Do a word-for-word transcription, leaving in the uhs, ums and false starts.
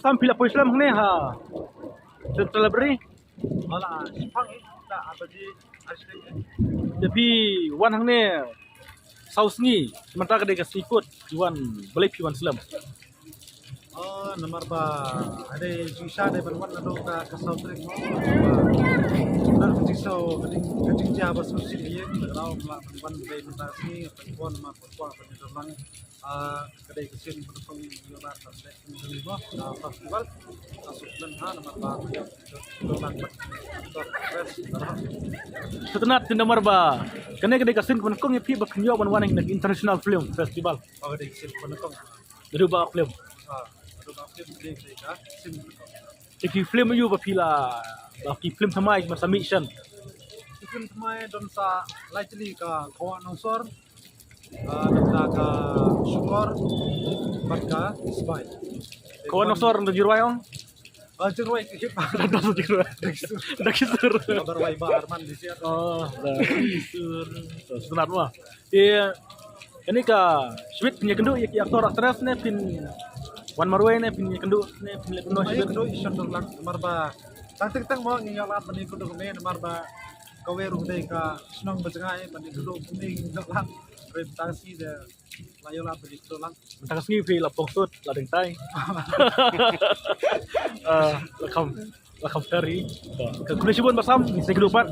Sam, phi la poi slem hangne ha Central Library? Wala, shipang eh, ta apa ji, asli eh. Te phi wan hangne saw sngi, mynta ka dei ka sngi kut, phi wan, balei phi wan slem? Oh, namar ba, ada jingshisha dei ban wan naduh ka, ka saw tarik mo. Namar ka jingsaw, ka jing, ka jingjia ba sngewsih ïa ngi, namar ba wan dei mynta ka sngi, ban wan namar ba kwah ban ïa lang. Ah, ka dei ka sien pyndonkam ïa la ka sdang ka dei mo, ah, festival. Ah, suk len ha, namar ba, ïa, ïa, ïa, ïa, ïa, ïa, ïa, ïa. Sngewtynnat te namar ba kane ka dei ka sien pyndonkam ïa phi ba phin ïoh ban wan na International Film Festival. Oh, ka dei ka sien pyndonkam. Naduh ba film. Ah, naduh ba film, ka dei, ka dei ka sien pyndonkam. Te ki film aïu ba phi la, ba ki film thymmai ba sa mih shen? Ki film thymmai don sa lai tylli, ka Khawa Nongsor, ah, nangta ka Shukor, bad ka Isbai. Khawa Nongsor nda jingrwai ong? Ah, jingrwai ki hip. Nda jingrwai. Nda ki sur. Nda ki sur. Ka ba rwai ba Arman di siat. Oh, nda ki sur. So, sngewtynnat mo. Te kane ka shibit phin ïakynduh ïa ki actor actress ne phin wan marwei ne phin ïakynduh ne phin leh kumno shibit? Ïakynduh ïa shon dur lang, namar ba tang teng teng mo ngi ïa lad ban ïakynduh kumne, namar ba kawei ruh dei ka shnong ba jngai ban ïakynduh kumne ngi ïa lad. Hynrei mynta ka sngi de la ïa lad ban ïakynduh lang. Mynta ka sngi phi la pong suit, la deng tai. Ah, la kham, la kham ferry. Ka khublei shibun Bah Sam, ngi sa ïakynduh pat.